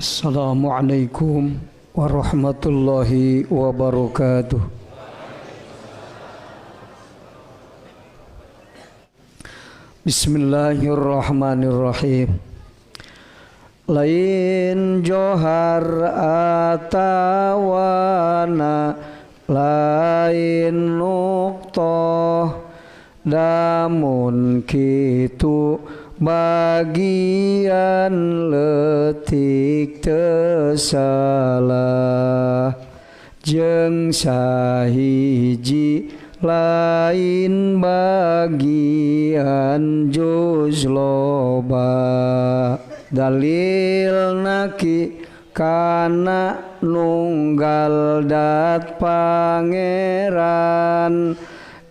Assalamualaikum warahmatullahi wabarakatuh. Bismillahirrahmanirrahim. Lain johar atawana lain nuktoh, damun kitu bagian letik tersalah, jeung sahiji lain bagian juz loba. Dalil naki kana nunggal dat pangeran,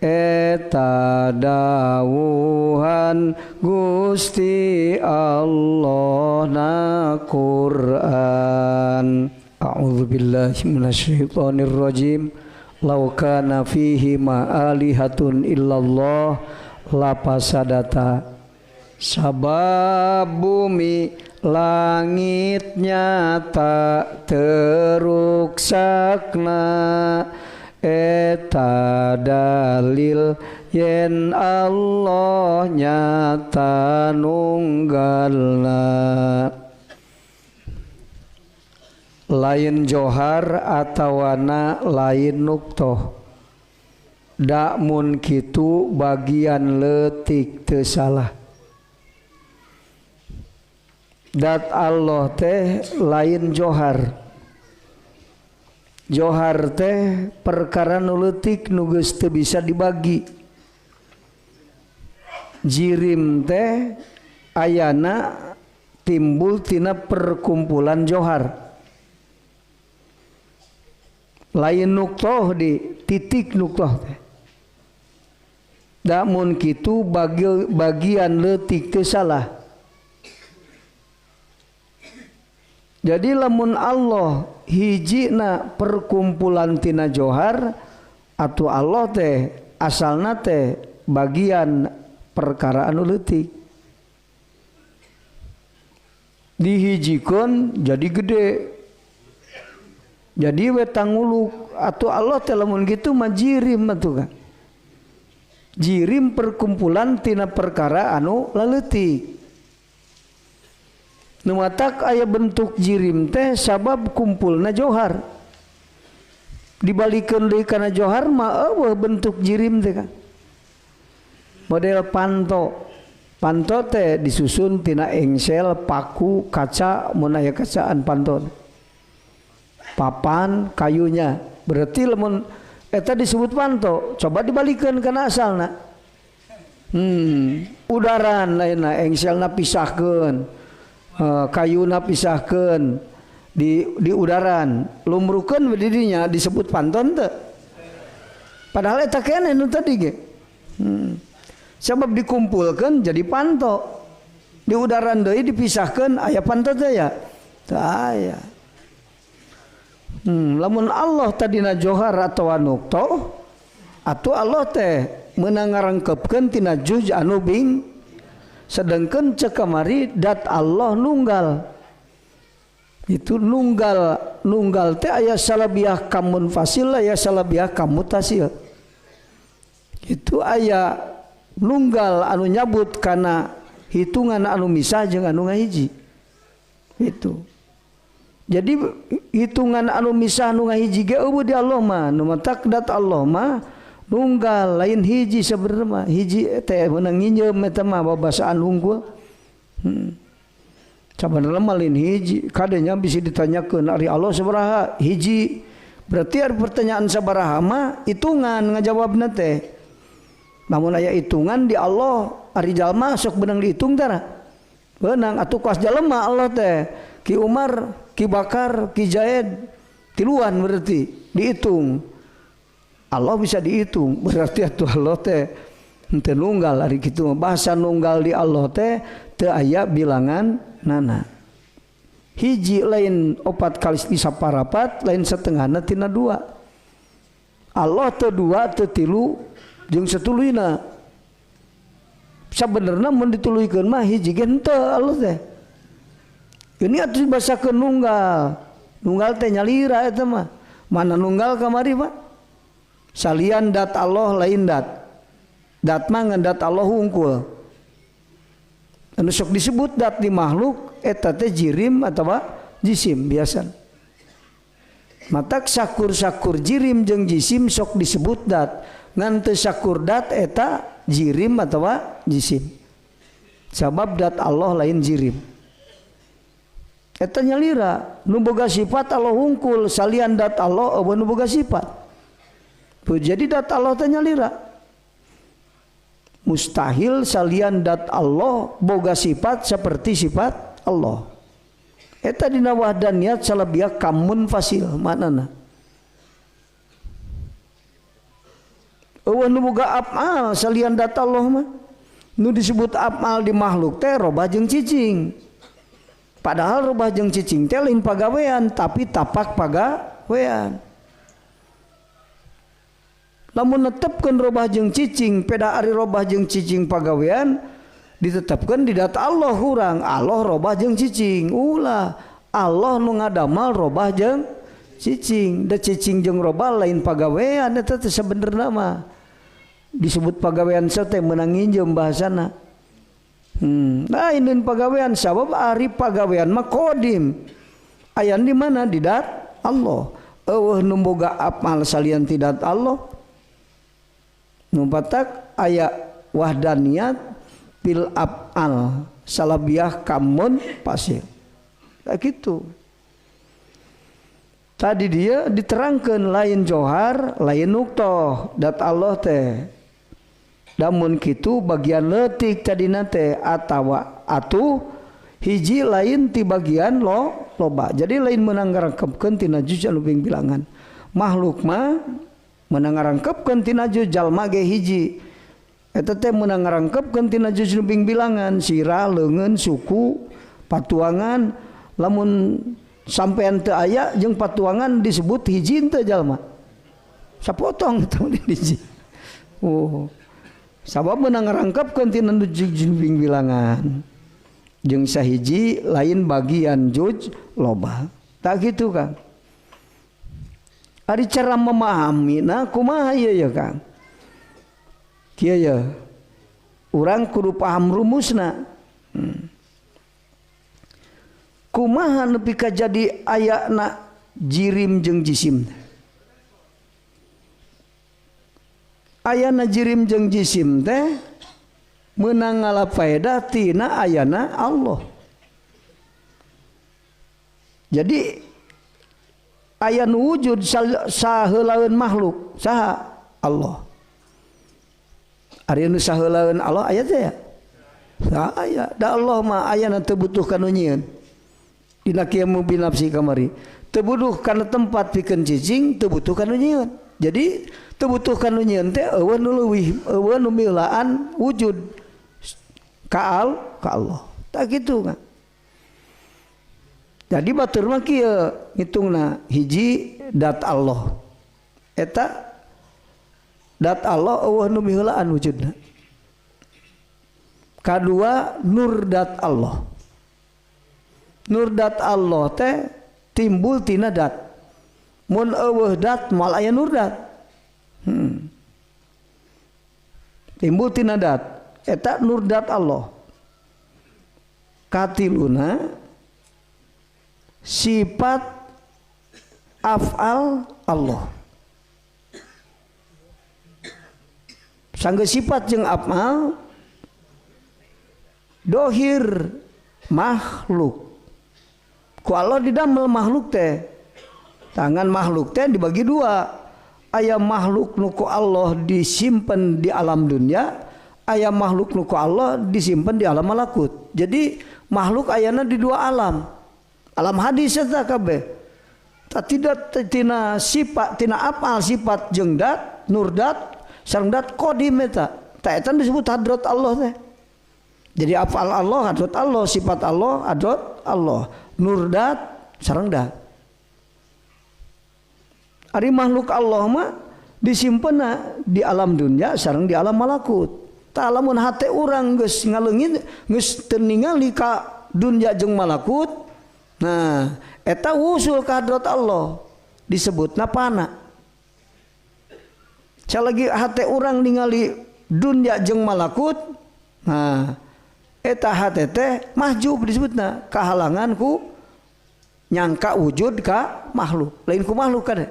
eta dawuhan Gusti Allah na Quran. A'udzubillahi minasyaitonir rajim. Law kana fihi ma alihatun illallah lafasadata. Sabab bumi langit nyata teruksakna, eta dalil yen Allah nyata nunggalna. Lain johar atawana lain nuktoh, dakmun kitu bagian letik teu salah. Dat Allah teh lain johar. Johar teh perkara nu leutik nu geus teu bisa dibagi. Jirim teh ayana timbul tina perkumpulan johar. Lain nuktoh di titik nuktoh teh. Damun kitu bagian leutik teu salah. Jadi lamun Allah hijina perkumpulan tina johar atau Allah teh asalna teh bagian perkara anu leutik. Dihijikeun jadi gede. Jadi we tanguluk atau Allah teh lamun kitu mah jirim atuh kan. Jirim perkumpulan tina perkara anu laleutik. Nu matak aya bentuk jirim teh sabab kumpulna johar. Dibalikeun deui kana johar mah eueuh bentuk jirim teh kan. Model panto. Panto teh disusun tina engsel, paku, kaca, mun aya kacaan panto. Papan kayunya. Berarti lamun eta disebut panto, coba dibalikeun kana asalna. Udaran lainna engselna pisahkeun. Kayuna pisahkeun di udaran lumrukeun didinya disebut panton teu, padahal eta keneh nu tadi ge. Sebab dikumpulkeun jadi panto, di udaran deui dipisahkeun aya panto teh ya teu aya. Lamun Allah tadina johar atawa nukto atau Allah teh meunang ngarangkepkeun tina juj anu bing. Sedangkan cek kamari dat Allah nunggal. Itu nunggal, nunggal teh aya salabiah kamun fasil aya salabiah kamutasil. Itu aya nunggal anu nyabut kana hitungan anu misah jeung anu ngahiji. Itu. Jadi hitungan anu misah anu ngahiji ge eueuh di Allah mah, nu matak dat Allah mah nunggal lain hiji sebenarnya mah, hiji teh meunang nginjeum eta mah babasaan hungkul. Sabenerna mah lain hiji, kadenya bisa ditanyakeun ari Allah sabaraha? Hiji. Berarti ari pertanyaan sabaraha mah hitungan ngajawabna teh. Namun aya hitungan di Allah ari jalma sok beunang dihitung tara. Beunang atuh kuas jalma Allah teh. Ki Umar, Ki Bakar, Ki Zaid tiluan berarti dihitung. Allah bisa dihitung, berarti atuh Allah teh henteu nunggal ari kitu mah. Bahasa nunggal di Allah teh teu aya bilangan nana. Hiji lain opat kali saparapat, lain setengahna tina dua. Allah teu dua teu tilu jeung satuluyna. Sabenerna mun dituluykeun mah hiji ge henteu Allah teh. Ini atuh dibasakeun nunggal. Nunggal teh nyalira eta mah. Mana nunggal kamari Pak? Salian dat Allah lain dat. Dat mah ngan dat Allah hungkul. Anu sok disebut dat di makhluk eta teh jirim atawa jisim biasa. Matak sakur-sakur jirim jeung jisim sok disebut dat. Ngan teu sakur dat eta jirim atawa jisim. Sabab dat Allah lain jirim. Eta nyalira nu boga sifat Allah hungkul, salian dat Allah eueuh nu boga sifat. Jadi dat Allah teh nyalira. Mustahil salian dat Allah boga sifat seperti sifat Allah. Eta dina wahdaniyat salabia kamun fasil maknana. Eueuh nu boga afal salian dat Allah mah. Nu disebut afal di makhluk teh robah jeung cicing. Padahal robah jeung cicing teh lain pagawean tapi tapak pagawean. Lamun netepkeun robah jeung cicing, peda ari robah jeung cicing pagawean ditetapkeun di dat Allah urang, Allah robah jeung cicing. Ulah Allah nu ngadamal robah jeung cicing, da cicing jeung robah lain pagawean eta teh sabenerna mah. Disebut pagawean teh meunang nginjem bahasana. Nah ini pagawean sabab ari pagawean mah kodim. Aya di mana di dat Allah. Eueuh nu boga amal salian ti dat Allah. Nu batak aya wahdaniyat bil af'al salabiah kamun pasir. Kayak gitu. Tadi dia diterangkan lain johar, lain nuktoh dat Allah teh. Damun kitu bagian leutik tadina teh atawa atuh hiji lain ti bagian lo loba. Jadi lain meunang ngarangkepkeun tina juz anu bilangan. Makhluk mah meunang ngarangkepkeun tina juz jalma ge hiji. Eta teh meunang ngarangkepkeun tina juz nu bilangan sirah, leungeun, suku, patuangan. Lamun sampean teu aya jeung patuangan disebut hiji teu jalma. Sapotong teu hiji. Oh. Sabab meunang ngarangkepkeun tina juz nu bilangan. Jeung sahiji lain bagian juz loba. Tak gitu Kang. Ari cara memahami nah kumaha ieu ya Kang? Kieu ya. Urang kudu paham rumusna. Kumaha nepi ka jadi ayana jirim jeung jisim? Ayana jirim jeung jisim teh meunang ngalafaedah tina ayana Allah. Jadi aya nu wujud saheulaeun makhluk saha Allah. Ari nu saheulaeun Allah aya teh ya? Aya. Da Allah mah ayana teu butuh kana nyieun. Dina kieu binafsi kamari. Teu butuh kana tempat pikeun cicing, teu butuh kana nyieun. Jadi teu butuh kana nyieun teh eueuh nu leuwih, eueuh nu milaan wujud ka Allah. Tak kitu kan. Jadi batur mah kieu ngitungna hiji dat Allah. Eta dat Allah eueuh nu miheulaan wujudna. Kadua nur dat Allah. Nur dat Allah teh timbul tina dat. Mun eueuh dat moal aya nur dat. Timbul tina dat. Eta nur dat Allah. Katiluna sifat af'al Allah. Sanggeus sifat jeung af'al dohir makhluk. Ku Allah didamel makhluk teh. Tangan makhluk teh dibagi dua. Aya makhluk nu ku Allah disimpen di alam dunia, aya makhluk nu ku Allah disimpen di alam malakut. Jadi makhluk ayana di dua alam. Alam hadis eta kabeh. Tidak tina sifat, tina afal sifat jeung dat, nur dat, sareng dat qadim eta. Ta eta disebut hadrat Allah teh. Jadi afal Allah, hadrat Allah, sifat Allah, hadrat Allah, nur dat, sareng dat. Ari makhluk Allah mah disimpenna di alam dunia sareng di alam malakut. Ta lamun hate urang geus ngaleungit, geus teu ningali ka dunia jeung malakut, Nah, eta wusul ka hadrat Allah disebutna pana. Salagi hate urang ningali dunya jeung malakut, nah eta hate teh mahjub disebutna, kahalangan ku nyangka wujud ka makhluk. Lain ku makhluk kan.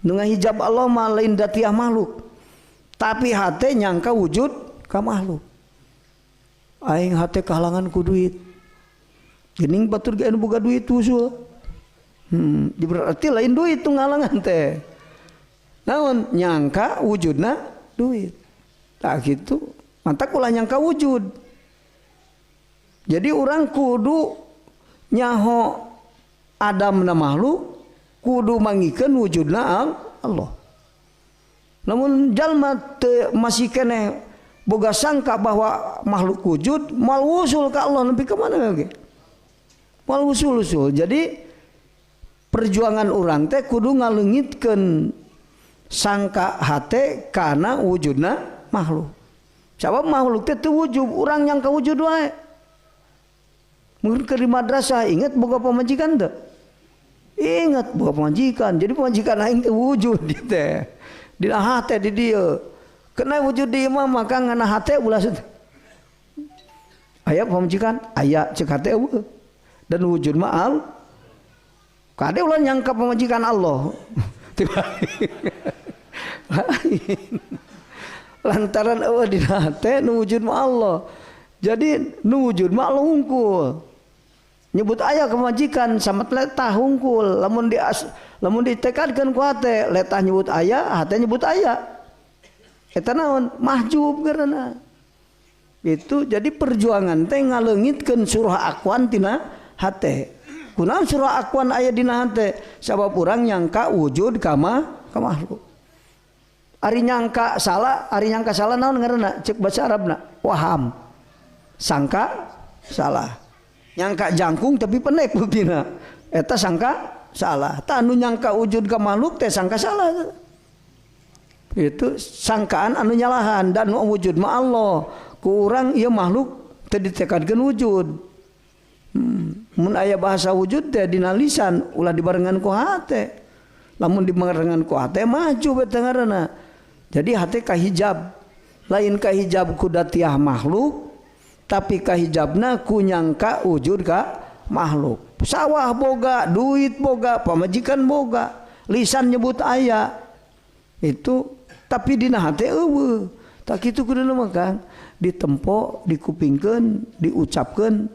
Nu ngahijab Allah mah lain datiah makhluk. Tapi hate nyangka wujud ka makhluk. Aing hate kahalangan ku duit. Gening batur ge anu boga duit usul. Berarti lain duit tuh ngalangan teh. Naon nyangka wujudna duit. Tak gitu. Mantak ulah nyangka wujud. Jadi orang kudu nyaho adamna makhluk, kudu mangikeun wujudna Allah. Namun jalma teu masih keneh boga sangka bahwa makhluk wujud, moal wusul ka Allah nepi ka mana ge. Moal wusul-usul. Jadi perjuangan urang teh kudu ngaleungitkeun sangka hate kana wujudna makhluk. Sabab makhluk teh teu wujud, urang nyangka wujud wae. Mungkin ke di madrasah ingat boga pamajikan teu? Ingat boga pamajikan. Jadi pamajikan aing teh wujud di teh. Dina hate di dieu. Kena wujud di imah maka ngana hate ulah. Aya pamajikan, aya cek hate eueuh. Dan wujud ma'al kade ulah nyangka pamajikan Allah. Lantaran eueuh dina hate nu wujud mah Allah. Jadi nu wujud mah Allah hungkul. Nyebut aya kemajikan sama letah hungkul. Lamun ditekadkeun ku hate, letah nyebut aya, hate nyebut aya. Eta naon? Mahjub karena. Itu jadi perjuangan teh ngaleungitkeun surah akwan tina hate. Kunaon surah akwan aya dina hate? Sabab urang nyangka wujud ka makhluk. Ari nyangka salah, ari nyangka salah naon ngaranna? Ceuk bahasa Arabna, waham. Sangka salah. Nyangka jangkung tapi pendek buktina. Eta sangka salah. Tah anu nyangka wujud ka makhluk teh sangka salah. Itu sangkaan anu nyalahan dan nu wujud mah Allah. Ku urang ieu makhluk teu ditekadkeun wujud. Mun aya bahasa wujud teh dina lisan ulah dibarengan ku hate. Lamun dibarengan ku hate maju beta ngaranna. Jadi hate kahijab. Lain kahijab ku datiah makhluk, tapi kahijabna ku nyangka wujud ka makhluk. Sawah boga, duit boga, pamajikan boga, lisan nyebut aya. Itu tapi dina hate eueuh. Tak kitu kuduna mah Kang, ditempo, dikupingkeun, diucapkeun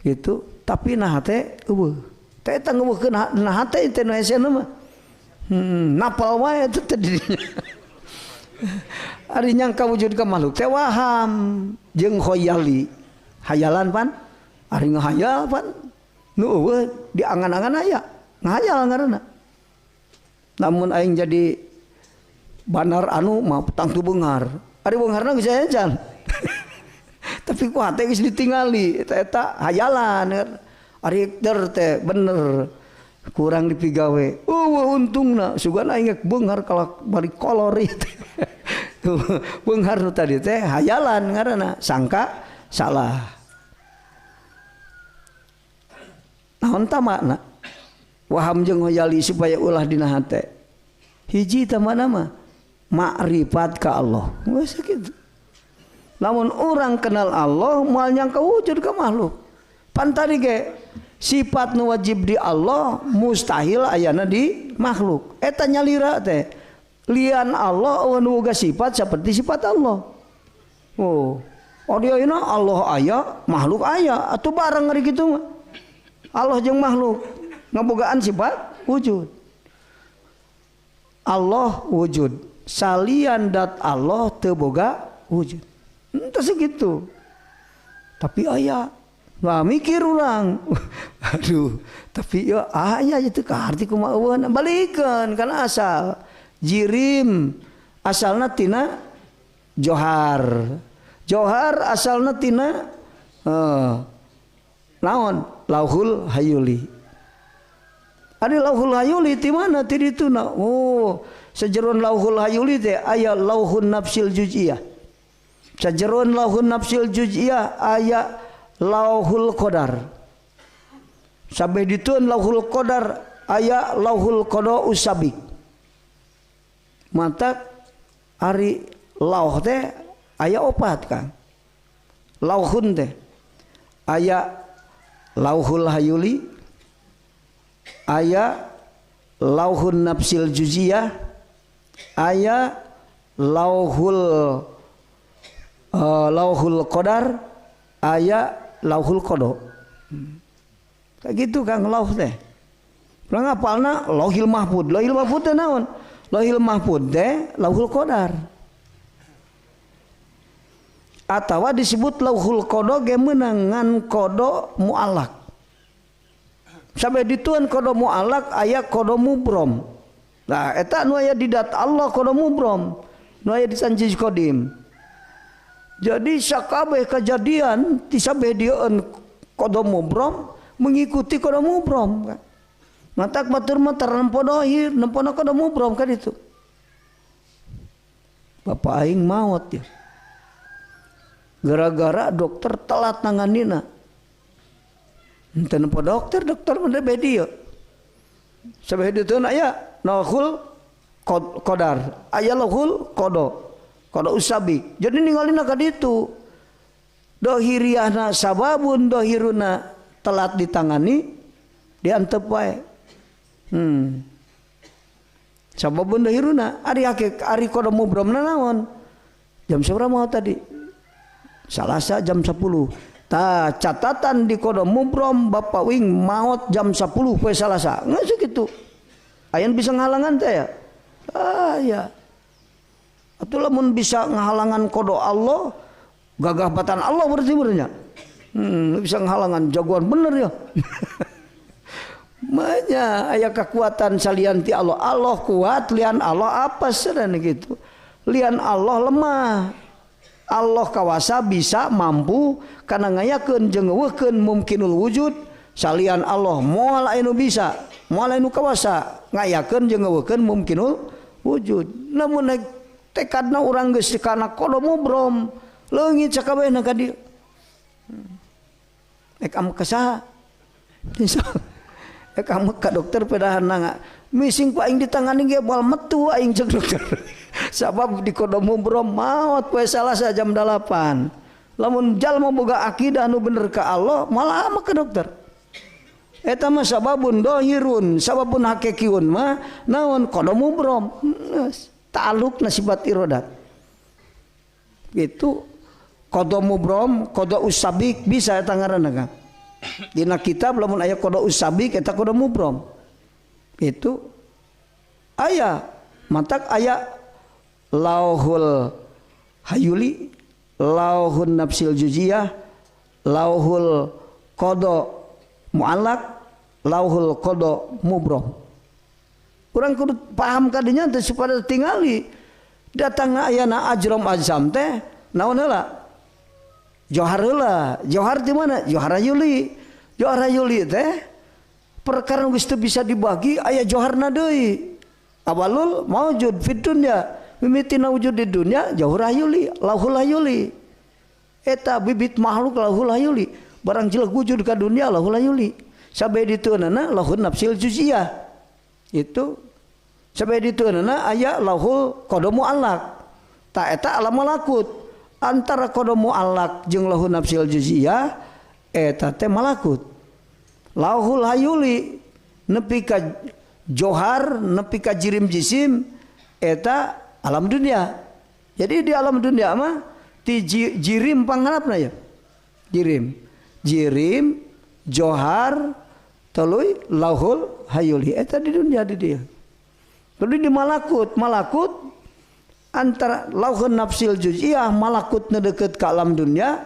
gitu, tapi na hate eueuh. Teh eta ngeueuhkeun na hate teh nu hese mah. Napal wae teh teh dirinya. Ari nyangka wujud ka makhluk teh waham jeung khoyali. Hayalan pan, ari ngahayal pan nu eueuh diangan-angan aya, ngahayal ngaranna. Namun aing jadi banar anu mah tangtu beunghar. Ari beungharna geus aya can. Tapi ku hate geus ditingali eta eta hayalan. Ari der teh bener kurang dipigawe. Eueuh untungna sugan aing geus beunghar kalak bari kolor ieu teh. Beunghar nu tadi teh hayalan ngaranna, sangka salah. Naon ta makna? Waham jeung hoyali supaya ulah dina hate. Hiji ta makna mah makrifat ka Allah. Geus sakitu. Lamun orang kenal Allah moal nyangka wujud ka makhluk. Pan tadi ge sifat nu wajib di Allah mustahil ayana di makhluk. Eta nyalira teh. Lian Allah eueuh nu boga sifat seperti sifat Allah. Oh, oh dia ayeuna Allah aya, makhluk aya, atuh bareng ari kitu mah. Allah jeung makhluk ngabogaan sifat wujud. Allah wujud, salian dat Allah teu boga wujud. Entah segitu. Tapi aya, nah mikir urang. Aduh, tapi ya aya itu kaharti kumaha eueuh balikeun kana asal. Jirim asalna tina johar. Johar asalna tina naon? Lauhul Hayuli. Ari Lauhul Hayuli ti mana ti dituna? Oh, sajeroan Lauhul Hayuli teh aya Lauhun Nafsil Juz'iyah. Sajeroan Lauhun Nafsil Juz'iyah aya Lauhul Qadar. Sampai dituan lauhul qadar aya lauhul qada usabik. Mata ari lauh teh aya opat kan. Lauhun teh aya lauhul hayuli, aya lauhun nafsil juziyah, aya lauhul lauhul qadar, aya lauhul qada. Kayak gitu Kang lauh teh. Urang apalna lauhil mahfud. Lauhil mahfud teh naon? Lauhil mahfud teh lauhul qadar. Atawa disebut lauhul qada ge meunang ngan qada muallaq. Sampai dituan qada muallaq aya qada mubrom. Nah eta nu aya di dat Allah qada mubrom, nu aya di tanjiz qadim. Jadi sakabeh kejadian ti sabeh dieun qada mubrom mengikuti qada mubrom kan. Matak batur mah teu nempo dohir, nempona qada mubrom kan itu. Bapak aing maot ya. Gara-gara dokter telat nanganina. Henteu nempo dokter, dokter mah beh dieu. Sabeh dieu aya lauhul qadar, aya lauhul qada. Qada usabi. Jadi ningalina ka ditu. Dohiriahna sababun dohiruna telat ditangani diantep wae. Sababun dohiruna ari hakik ari qada mubromna naon? Jam sabaraha mau tadi? Salasa jam 10. Ta catatan di qada mubrom bapak wing maot jam 10 poe Salasa. Geus kitu. Aya bisa ngahalangan teh ya? Ah ya. Atuh lamun bisa ngahalangan qada Allah, gagah batan Allah berarti benernya. Bisa ngahalangan jagoan bener ya. Manya aya kekuatan salian ti Allah. Allah kuat, lian Allah apa sedan gitu. Lian Allah lemah. Allah kawasa bisa mampu kana ngayakeun jeung ngeuweuhkeun mumkinul wujud. Salian Allah moal aya nu bisa, moal aya nu kawasa ngayakeun jeung ngeuweuhkeun mumkinul wujud. Lamun tekadna urang geus kana qada mubrom, leungit sakabehna ka dieu. Ek am ka saha? Ek am ka dokter pedahan nanga. Mising ku aing ditangani ge moal metu aing jeung dokter. Sabab di qada mubrom maot poe Salasa jam 8. Lamun jalma boga akidah nu bener ka Allah, malah ama ka dokter. Eta mah sababun dohirun, sababun hakikiun mah naon qada mubrom. Ta'alluqna sifat iradat. Gitu. Qada mubrom, qada usabik bisa eta ngaranna kan. Dina kitab lamun aya qada usabik eta qada mubrom. Itu aya matak aya lauhul hayuli, lauhun nafsil juziyah, lauhul qada muallaq, lauhul qada mubrom. Urang kudu paham kadinya teh supaya tingali datang ayana ajrom azam teh naon heula? Johar heula. Johar di mana? Johar hayuli. Johar hayuli teh perkara geus teu bisa dibagi aya joharna deui. Awalul maujud fid dunya, mimitina wujud di dunya johar hayuli, lauhul hayuli. Eta bibit makhluk lauhul hayuli, barang jelek wujud ka dunya lauhul hayuli. Sampai ditueunana lauhun nafsil juziyah. Itu sampai ditueunana aya lauhul qada muallaq. Ta eta alam malakut. Antara qada muallaq jeung lauhun nafsil juziyah eta teh malakut. Lauhul hayuli nepi ka johar, nepi ka jirim jisim eta alam dunia. Jadi di alam dunia mah ti jirim pangharapna ya. Jirim. Jirim, johar, tuluy lauhul hayuli eta di dunia di dia. Tuluy di malakut, malakut antara lauhun nafsil juz'iyah malakut nu deukeut ka alam dunia,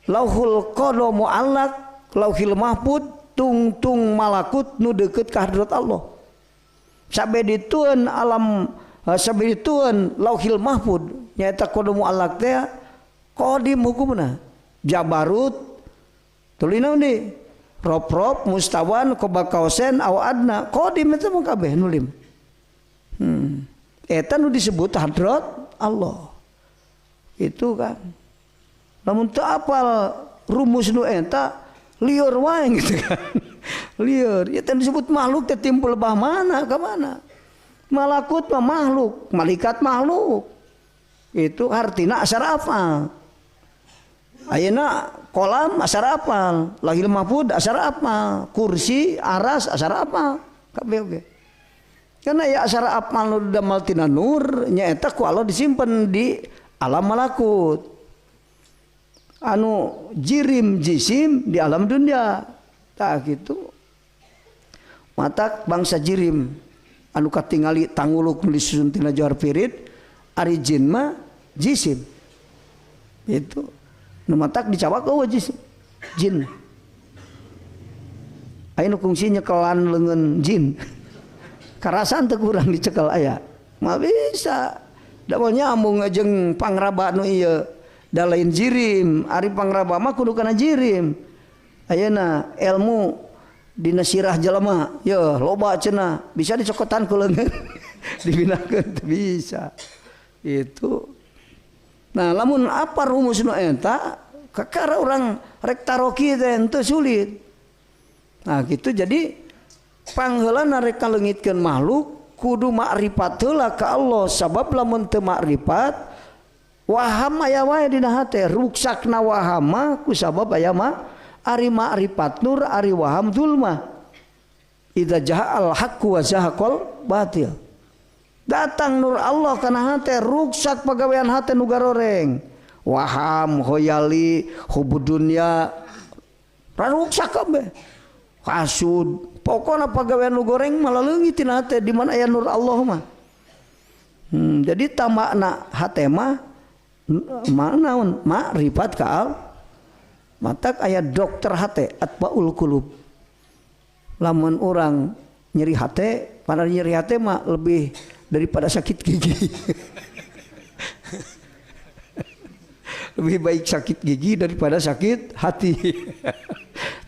lauhul qada muallaq, lauhil mahfud tungtung malakut nu deukeut ka hadrat Allah. Sampai ditueun alam, sampai ditueun lauhil mahfud nyaeta qada muallaq teh qadim hukumna. Jabarut tuluy naon deui? Rob-rob mustawan qobakausen aw adna qadim eta mah kabeh nulim. Eta nu disebut hadrat Allah. Itu kan. Lamun teu apal rumus nu eta liur wae gitu kan. Lieur, ya teh disebut makhluk teh timbul lebah mana ka mana? Malakut mah makhluk, malaikat makhluk. Itu artina asar afal. Ayeuna kolam asar apal, lahil mahfud asar apal, kursi aras asar apal, kabeh oge. Karena ya asar apal nu damel tina nur nyaeta ku Allah disimpen di alam malakut. Anu jirim jisim di alam dunia. Tah kitu. Matak bangsa jirim anu katingali tanguluk nu disusun tina johar pirit, ari jin mah jisim. Itu nu matak dicawak eueuh jisim jin. Aya nu kungsi nyekelan leungeun jin. Karasaan teu kurang dicekel aya. Mah bisa. Da moal nyambung jeung pangraba nu ieu. Da lain jirim, ari pangraba mah kudu kana jirim. Ayeuna ilmu dina sirah jelema, yeuh loba cenah, bisa dicokotan ku leungeun. Dibinakeun teu bisa. Itu. Nah, lamun apa rumus nu eta, kakara urang rek taroki teh henteu sulit. Nah, gitu jadi pangheulana rek kaleungitkeun makhluk kudu makrifat heula ka Allah, sabab lamun teu makrifat waham aya wae dina hate, ruksakna waham mah ku sabab aya mah ari makrifat nur ari waham zulmah. Idza ja'al haqqu wa zahaqal batil. Datang nur Allah kana hate, ruksak pagawean hate nu garoreng. Waham, khoyali, hubud dunya, ruksak kabeh. Hasud, pokona pagawean nu goreng malah leungit tina hate di mana aya nur Allah mah. Jadi tamakna hate mah naon? Makrifat ka al. Matak aya dokter hate atbaul qulub. Lamun urang nyeri hate, padahal nyeri hate mah lebih daripada sakit gigi. Lebih baik sakit gigi daripada sakit hati.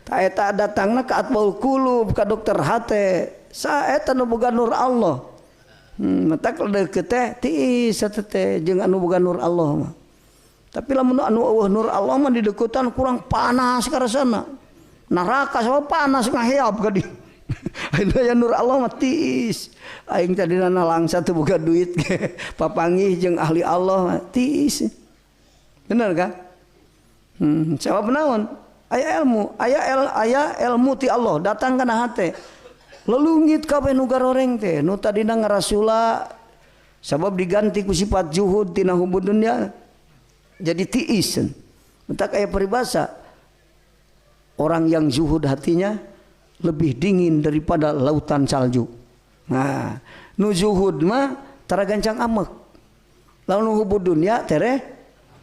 Ta eta datangna ka atbaul qulub, ka dokter hate. Saeta nu boga nur Allah. Matak deukeut teh tiis eta teh jeung anu boga nur Allah mah. Tapi lamun anu eueuh nur Allah mah dideuketan kurang panas karasana. Neraka sama panas ngaheap ka dieu. Ayeuna aya nur Allah mah tiis. Aing tadina nalangsa teu boga duit ge. Papanggih jeung ahli Allah mah tiis. Bener kan? Sabab naon? Aya ilmu, aya ilmu ti Allah datang kana hate. Lelungit kabeh nu garoreng teh, nu tadina ngarasula sabab diganti ku sifat juhud tina hubud dunya jadi tiis. Entak aya peribahasa, orang yang zuhud hatinya lebih dingin daripada lautan salju. Nah, nu zuhud mah tara gancang amek. Lamun nu hubud dunya tereh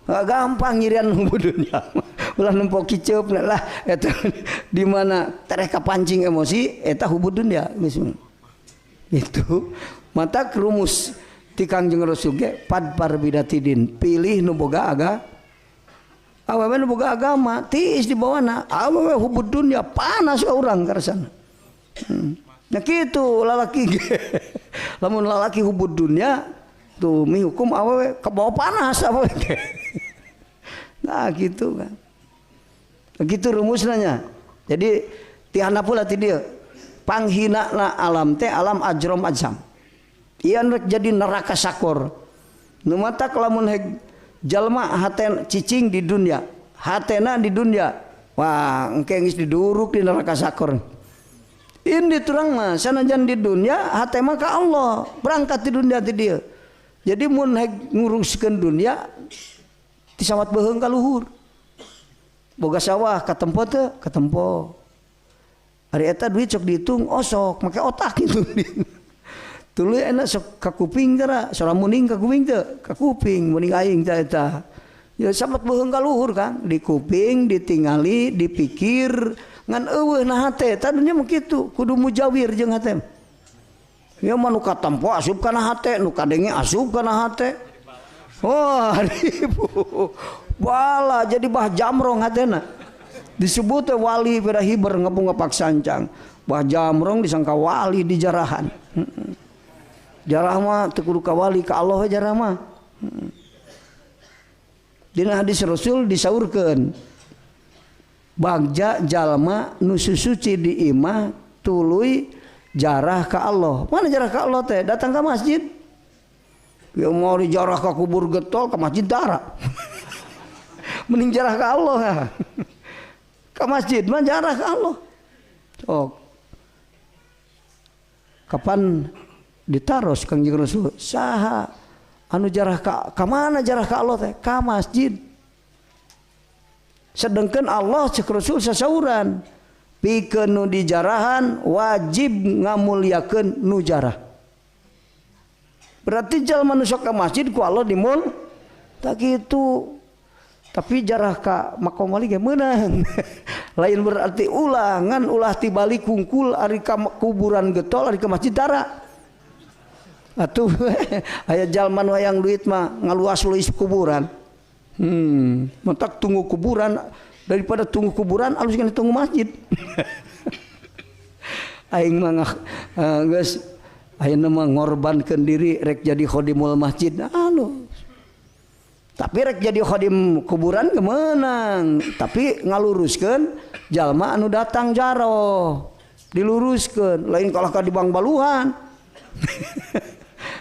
gampang nyirian hubud dunya. Ulah nempo kiceup lah eta di mana tereh kapancing emosi eta hubud dunya geus. Itu mata rumus ti Kangjeng Rasul ge padpar bidatidin, pilih nu boga aga. Awewe nu boga agama tiis dibawana, awewe hubud dunya panas ka urang karasana. Nah kitu lalaki ge. Lamun lalaki hubud dunya tuh mihukum awewe kabawa panas awewe ge. Nah gitu kan. Gitu rumusnya. Jadi tihana pula ti dieu. Panghinana alam teh alam ajrom ajam. Ieu rek jadi neraka sakor. Nu matak lamun heg jalma haten cicing di dunia, hatena di dunia. Wah, engke geus diduruk di neraka sakor. Ini turang mah sanajan di dunia hate mah ka Allah, berangkat di dunia ti dieu. Jadi mun heg nguruskeun dunia tisawat beuheung ka luhur. Boga sawah katempo teu? Katempo. Ari eta duit sok dihitung osok make otak itu. Tuluy enak sok ka kuping teh, sora muning ka kuping teu? Ka kuping muning aing teh eta. Ya samet beuheung ka luhur kan, di kuping ditingali, dipikir ngan eueuh na hate. Tah dunya mah kitu, kudu mujawir jeung hate. Ya mah nu katempo asup kana hate, nu kadenge asup kana hate. Oh, ribu. Wala jadi bah jamrong hatena. Disebut wali pada hiber ngepung ngapak sancang. Bah jamrong disangka wali di jarahan. Jarah mah teu kudu ka wali, ka Allah jarah mah. Dina hadis Rasul disaurkeun. Bagja jalma nu susuci di imah tuluy jarah ka Allah. Mana jarah ka Allah teh? Datang ke masjid. Ya mau dijarah ka kubur getol ke masjid tara. Mending jarah ka Allah. Ke masjid mah jarah ka Allah. Sok. Kapan ditaros Kangjeng Rasul? Saha anu jarah ka mana jarah ka Allah teh? Ka masjid. Sedangkan Allah cek Rasul sasauran pikeun nu dijarahan wajib ngamuliakeun nu jarah. Berarti jalma nu sok ka masjid ku Allah dimul tak kitu. Tapi jarah ka makom wali ge meunang. Lain berarti ulah ngan ulah tibalik kungkul ari ka kuburan getol ari ka masjid tara. Atuh aya jalma nu hayang duit mah ngaluas-luis kuburan. Mentak tunggu kuburan daripada tunggu kuburan alus kana tunggu masjid. Aing mah geus ayeuna mah ngorbankeun diri rek jadi khodimul masjid alus. Tapi rek jadi khodim kuburan kemenang, tapi ngaluruskeun jalma anu datang jaroh diluruskeun, lain kalah ka di bangbaluhan.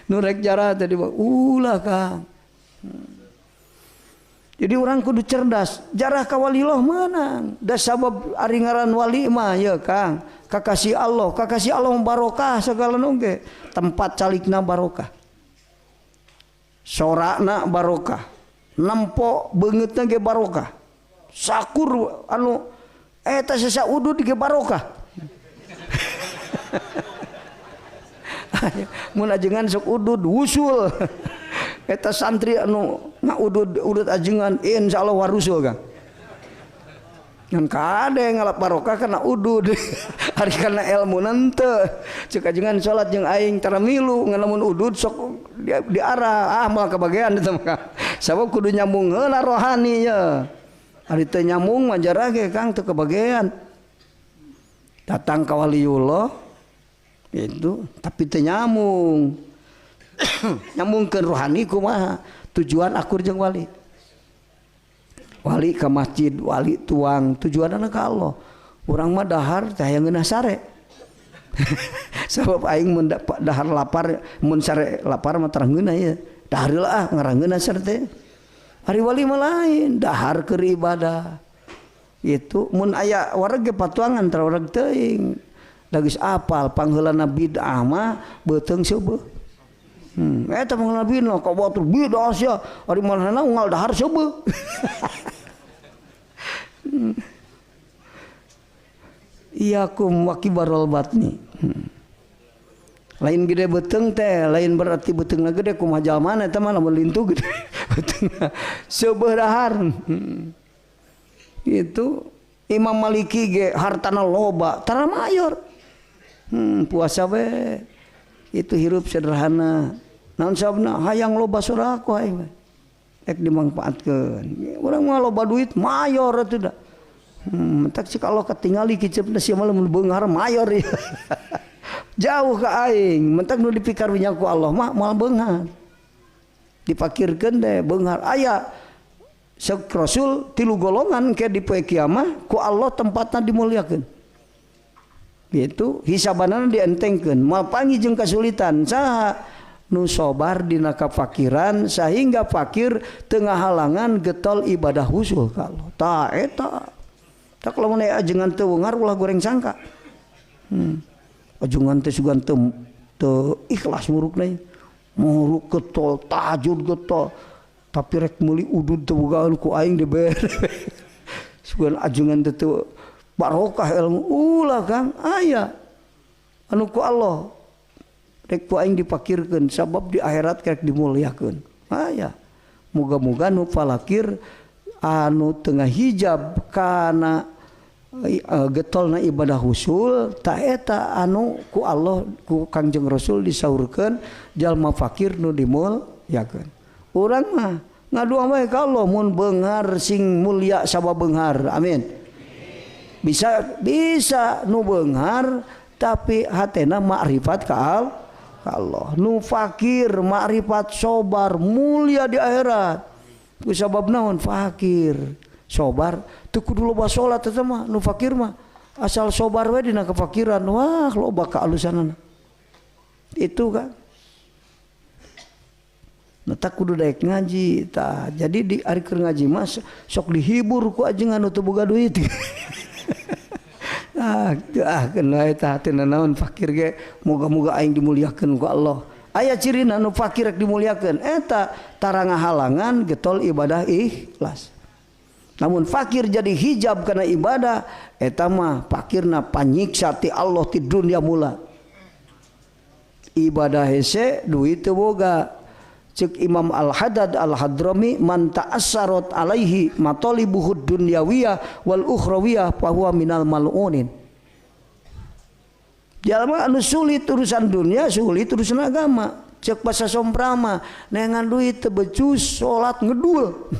Nu rek jarah teh di ulah Kang. Jadi orang kudu cerdas, jarah ka walillah meunang. Da sabab ari ngaran wali mah ya Kang, kakasih Allah barokah segala oge. Tempat calikna barokah. Sorana barokah. Nempo beungeutna ge barokah. Sakur anu eta sesa udud ge barokah. Mun ajengan sok udud wusul. Eta santri anu ngaudud udud ajengan insyaallah warusul Kang. Ngan kade ngalap barokah kana udud. Ari kana ilmu henteu. Ceuk ajengan salat jeung aing tara milu ngan lamun udud sok diarah ah moal kabagean eta mah. Sabab kudu nyambung heula rohani ye. Ari teu nyambung mah jarah ge Kang teu kabagean. Datang ka waliullah itu tapi teu nyambung. Nyambungkeun rohani kumaha tujuan akur jeung wali. Wali ka masjid, wali tuang, tujuanna ka Allah. Urang mah dahar teh hayang ngeunah sare. Sabab aing mun dahar lapar, mun sare lapar mah terang ngeunah ye. Dahar heula ah ngarangeunah sare teh. Ari wali mah lain, dahar keur ibadah. Itu mun aya wareg ge patuangan tara wareg teuing. Da geus apal pangheulana bid'ah mah beuteung seubeut. Eta pangheulana bid'ah ka batur bid'ah sia, ari manehna unggal dahar seubeut. Iyakum wa kibarul batni. Lain gede beuteung teh, lain berarti beuteungna gede kumaha jalmana eta mah lamun lintu gede beuteungna. Seubeut dahar. Itu Imam Maliki ge hartana loba, tara mayor. Puasa we. Itu hirup sederhana. Naon sababna hayang loba sedekah aing. Rek dimangfaatkeun. Urang mah loba duit mayor atuh da. Mentak cik Allah katingali kiceupna sia mah lamun beunghar mayor. Jauh ka aing, mentak nu dipikarunya ku Allah mah moal beunghar. Dipakirkeun teh beunghar aya Sek Rasul tilu golongan ke di poe kiamah ku Allah tempatna dimuliakeun. Gitu hisabanana dientengkeun, moal panggih jeung kasulitan saha nu sobar dina kafakiran sehingga fakir teu ngahalangan getol ibadah husul ka Allah. Tah eta. Tak lamun aya ajengan teu weungar ulah goreng sangka. Ajengan teh sugan teu ikhlas murukna. Muruk getol, tahajud getol. Tapi rek meuli udud teu bogaan ku aing dibere. Sugan ajengan teh teu barokah ilmu ulah Kang aya anu ku Allah rek ku aing dipakirkeun sabab di akhirat rek dimuliakeun. Aya muga-muga nu falakir anu tengah hijab kana getolna ibadah husul ta eta anu ku Allah ku Kangjeng Rasul disaurkeun jalma fakir nu dimulyakeun. Urang mah ngadua wae ka Allah mun beunghar sing mulia sabab beunghar. Amin. Bisa bisa nu beunghar tapi hatena makrifat ka Allah. Nu fakir makrifat sobar mulia di akhirat. Ku sabab naon fakir. Sobar teu kudu loba salat eta mah nu fakir mah. Asal sobar we dina kefakiran, wah loba kaalusanana. Itu kan. Nah tak kudu daek ngaji tah. Jadi di ari keur ngaji mah sok dihibur ku ajengan nu teu boga duit. Ah, keun wae tah teu nanaon fakir ge moga-moga aing dimuliakeun ku Allah. Aya cirina nu fakir rek dimuliakeun eta tara ngahalangan getol ibadah ikhlas. Namun fakir jadi hijab karena ibadah eta mah fakirna panyiksa ti Allah ti dunia mula. Ibadah hese duit teu boga. Cek Imam Al-Haddad Al-Hadrami man ta'assarat alaihi matalibuhud dunyawiyah wal ukhrawiyah fa huwa minal mal'unin. Jalma anu sulit urusan dunia, sulit urusan agama. Cek bahasa somprama, neangan duit teu becus, salat ngedul.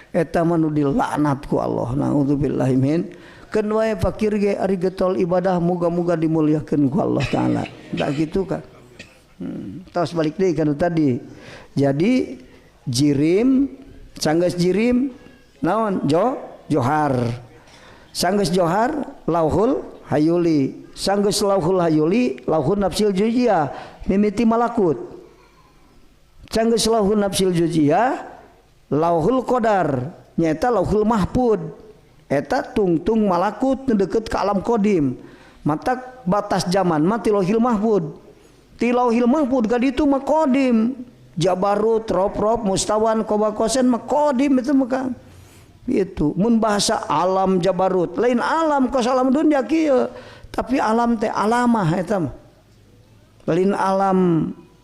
Eta mah nu dilaknat ku Allah. Naudzubillahi min. Keun wae fakir ge ari getol ibadah muga-muga dimuliakeun ku Allah taala. Tak gitu kan. Tos balik deui kana tadi. Jadi jirim, sanggeus jirim naon? Johar. Sanggeus johar lauhul hayuli. Sanggeus lauhul hayuli, lauhul nafsil juziyah mimiti malakut. Sanggeus lauhul nafsil juziyah, lauhul qadar, nyaeta lauhul mahfud. Eta tungtung malakut nu deukeut ka alam qadim. Matak batas zaman mah ti lauhil mahfud. Ti lauhil mahfud ka ditu mah qadim. Jabarut, rob-rob, mustawan, kobakosen mah qadim itu mah. Itu mun bahasa alam jabarut, lain alam kos alam dunia kieu, tapi alam teh alamah eta mah. Lain alam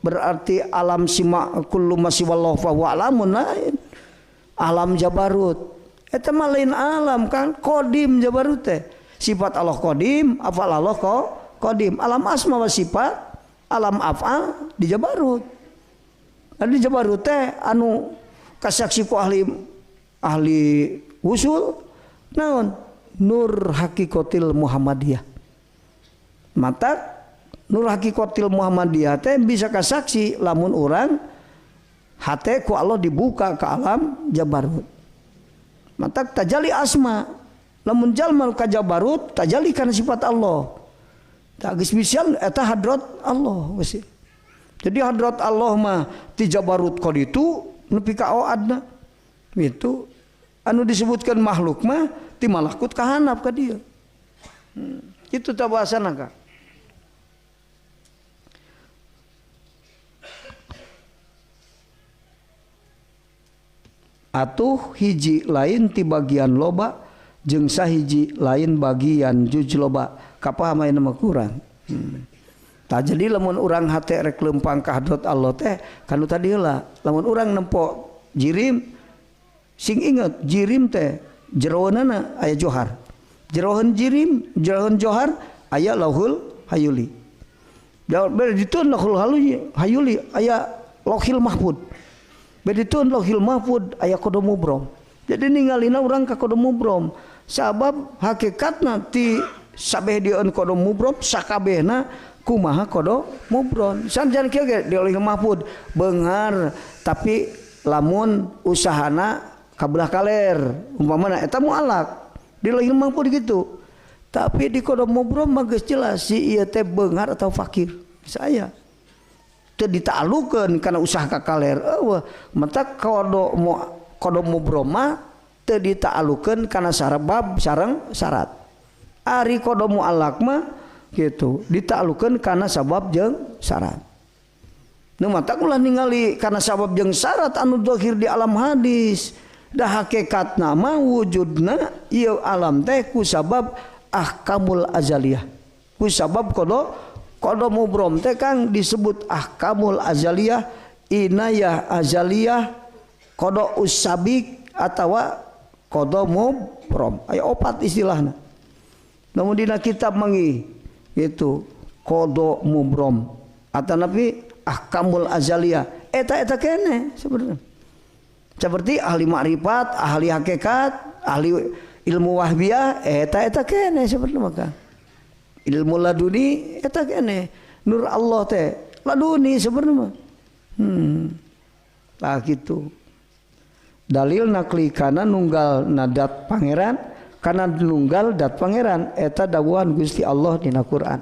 berarti alam sima kullu ma siwallahu fa huwa alamun, lain. Alam jabarut. Eta mah lain alam kan qadim jabarut teh. Sifat Allah qadim, afal Allah qadim. Alam asma wa sifat, alam afal di jabarut. Di jabarut teh anu kasaksi ku ahli usul naon nur hakikotil Muhammadiyah. Mata nur hakikotil Muhammadiyah teh bisa kasaksi lamun urang hate ku Allah dibuka ke alam jabarut. Mata tajali asma lamun jalma ka jabarut tajali kana sifat Allah. Tak geus bisa eta hadrat Allah geus. Jadi hadrat Allah mah ti jabarut ka ditu nepi ka oadna. Itu anu disebutkan makhluk mah ti malakut ka handap ka dieu. Itu tah bahasana ka. Atuh hiji lain ti bagian loba jeung sahiji lain bagian juj loba. Kapaham ayeuna mah kurang. Tah jadi lamun urang hate rek leumpang ka hadrat Allah teh kanu tadi heula. Lamun urang nempo jirim sing inget jirim teh jeroanana aya johar. Jeroan jirim, jeroan johar aya lauhul hayuli. Berditun lauhul hayuli aya lauhil mahfud. Berditun lauhil mahfud aya qada mubrom. Jadi ningalina urang ka qada mubrom. Sabab hakikatna ti sabeh dieun qada mubrom sakabehna kumaha qada mubrom. Sanajan kieu ge di lauhil mahfud beunghar tapi lamun usahana kabelah kaler umpamana eta mualak di lauhil mahfud gitu. Tapi di qada mubrom mah geus jelas si ieu teh beunghar atau fakir. Saya teu dita'alukeun kana usaha ka kaler. Eueuh, mata qada mubrom mah teu dita'alukeun kana sabab sareng syarat. Ari qada mualak mah gitu dita'alukeun kana sabab jeung syarat. Nu mata ulah ningali kana sabab jeung syarat anu zahir di alam hadis. Dah hakikatna mah wujudna ieu alam teh ku sabab ahkamul azaliyah. Ku sabab qada mubrom teh kang disebut ahkamul azaliyah, inayah azaliyah, qada usabik atawa qada mubrom. Aya opat istilahna. Namun dina kitab mangi itu qada mubrom atanapi ahkamul azaliyah eta-eta kene sebenarnya. Seperti ahli ma'rifat, ahli hakikat, ahli ilmu wahbiyah eta-eta kene sebenarnya maka. Ilmu laduni eta kene. Nur Allah teh laduni sebenarnya. Tah gitu. Dalil nakli kana nunggal nadat pangeran, kana nunggal dat pangeran eta dawuhan Gusti Allah dina Quran.